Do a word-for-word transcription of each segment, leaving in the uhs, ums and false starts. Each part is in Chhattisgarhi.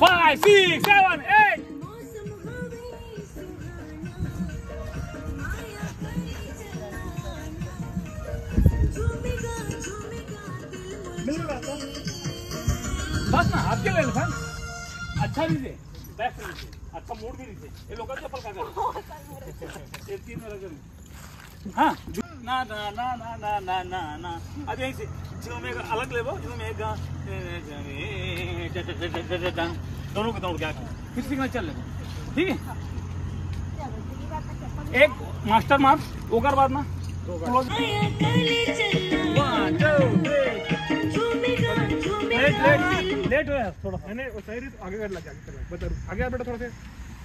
Five, six, seven, eight. बस ना, आपके ले लेथन। अच्छा भी दे, बेस्ट भी दे, अच्छा मूड भी दे। ये लोकल चप्पल का कर? ये तीन वाला कर। हाँ, ना, ना, ना। अब यहीं से झूमेगा, अलग लेवो, झूमेगा, दोनों को, दोनों को। फिर सिग्नल चल लेगा, ठीक है। एक मास्टर मार्क, ओकर बाद ना। One, two, three. Late, late, late हो यार, थोड़ा। नहीं, नहीं, वो सही रीत आगे कर लग, आगे कर लग। बता, आगे आ बेटा थोड़ा सा।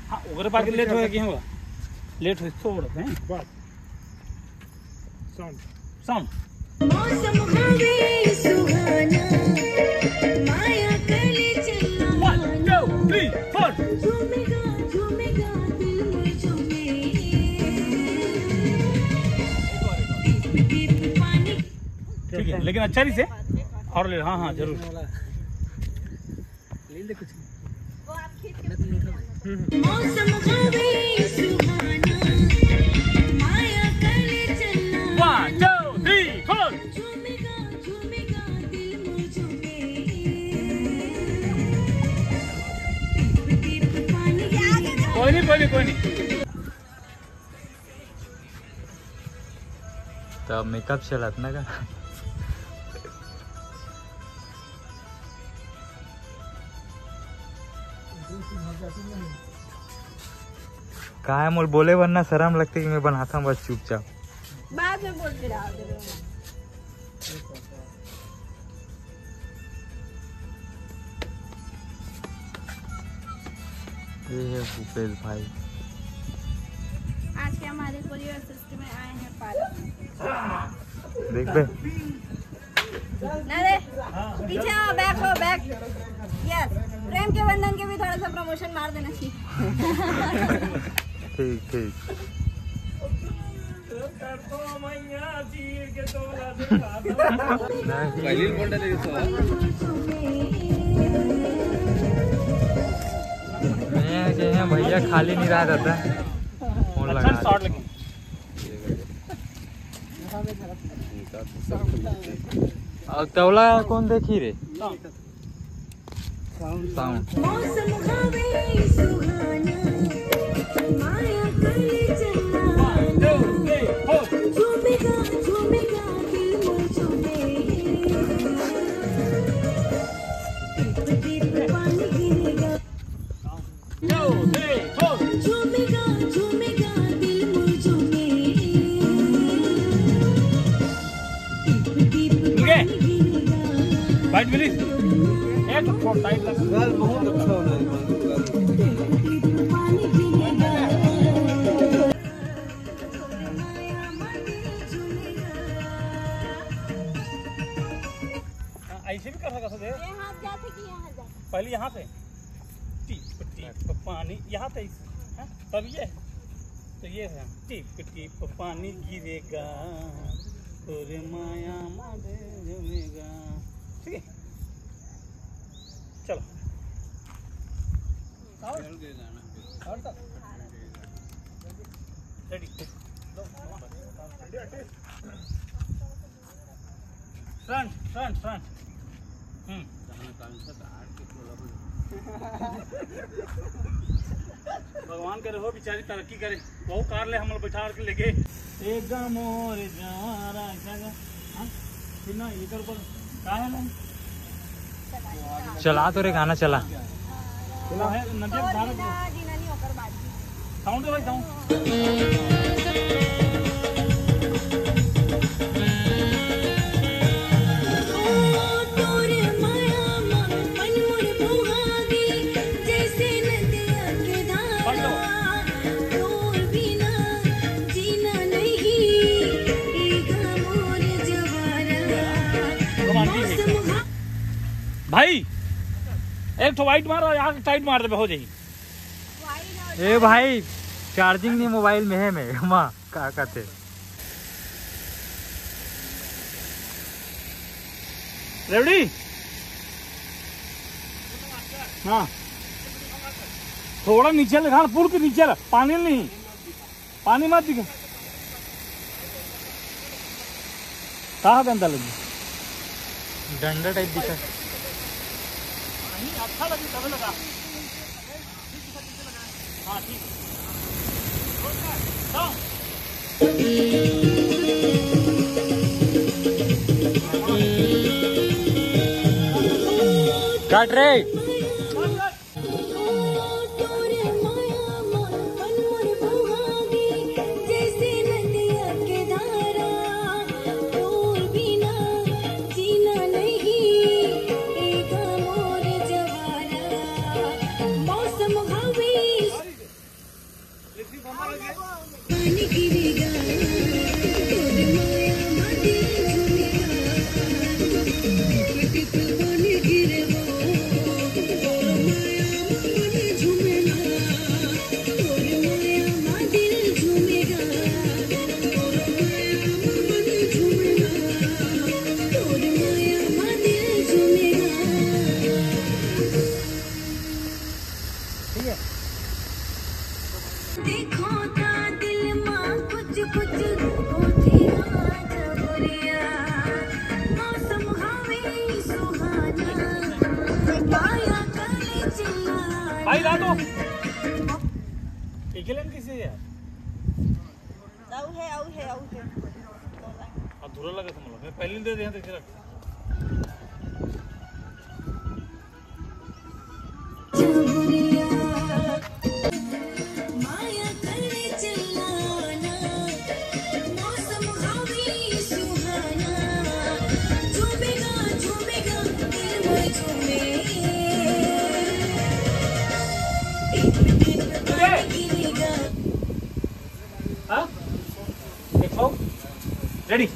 हाँ, ओकरे पाके लेट होए कि होगा? लेट होए थोड़ा, हैं? बस। साउंड। साउंड। मौसम हवे सुहाना, माया कले चलना। One, two, three, four. झूमेगा, झूमेगा, दिल में झूमे। टिप, टिप पानी। ठीक है, लेकिन अच्छा नहीं से। और ले, हाँ, हाँ, जरूर। ले ले कुछ। वो आप खींच के मौसम हवे सुहाना, माया कले चलना। One, two, three, four. झूमेगा, झूमेगा दिल में झूमे। टिप, टिप पानी गिरेगा। कोई नहीं, कोई नहीं, कोई नहीं। तो मेकअप चलत ना का? का है, मोर बोले बर ना शरम लगथे कि मैं बनाथंव बस चुपचाप। बाद में बोलते रहो। ये है भूपेश भाई। आज के हमारे कोरियर सिस्टम में आए हैं पालक। देख बे। ना रे, पीछे आओ, बैक हो, बैक। यस, प्रेम के बंधन के भी थोड़ा सा प्रमोशन मार देना चाहिए। ठीक, ठीक। पहली बोल रहे थे। मैं जे है भैया खाली नहीं रहा रहता। फोन लगा अच्छा, शॉट लगी। और तौला कौन देखी रे? साउंड। मौसम हवे सुहाना, माया कले चलना। झूमेगा, झूमेगा, दिल मोर झूमे। टिप, टिप पानी गिरेगा। झूमेगा, झूमेगा, दिल मोर झूमे। टिप, टिप पानी गिरेगा। बाइट मिली? एक तो टाइट लगा। यार, बहुत अच्छा हो रहा है। टिप, टिप पानी गिरेगा। हाँ, ऐसे भी कर सकते थे। ये हाथ जाते कि यहाँ जाते? पहले यहाँ पे। टीप टीप पानी, यहाँ पे, हाँ, तब ये, तो ये है, टीप टीप पानी गिरेगा, तोरे माया मा दिल झूमेगा। ठीक है, चलो। और, और तो ready. Front, front, front. Hmm. भगवान करे हो बेचारी तरक्की करे, वहू कार ले हम लोग बैठा के लेके। एक मोर जवारा जगह, हाँ? फिर ना एकर ऊपर का है ना? चला तो रे गाना चला। वो है नदिया के धार। साउंड है भाई, साउंड। भाई, एक ठो वाइट मार और यहाँ टाइट मार दे, हो जाई। ए भाई, चार्जिंग नहीं मोबाइल में है, मैं माँ का कहते। रेवड़ी। हाँ, थोड़ा नीचे ले, हाँ, पुल के नीचे ले, पानी नहीं, पानी मत दिखे। कहाँ गंदा लगी? डंडा टाइप दिखा। अच्छा लगी तब लगा। हाँ, ठीक है। काट रे। ठीक है। देखो ता दिल मा कुछ कुछ होथे राजपुरिया, मौसम हवे सुहाना, माया करे चिल्लाना। भाई ला दो। एक ही लाइन कैसे है यार? आऊ है, आऊ है, आऊ है। अधूरा लगा था, मतलब मैं पहले दे दिया था, इसे रख। हाँ? देखो, रेडी।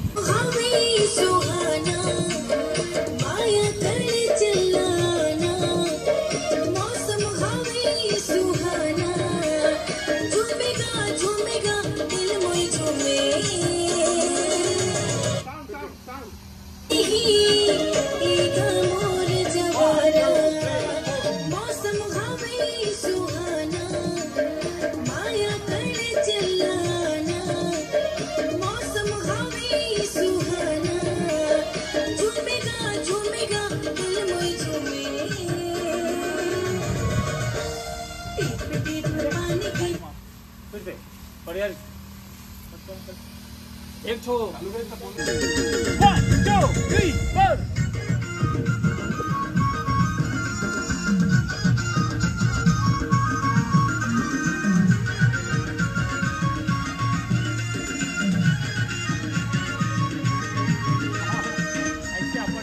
फिर से बढ़िया। एक ठो। One, two, three, four। ऐसे आपको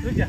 रुक जा।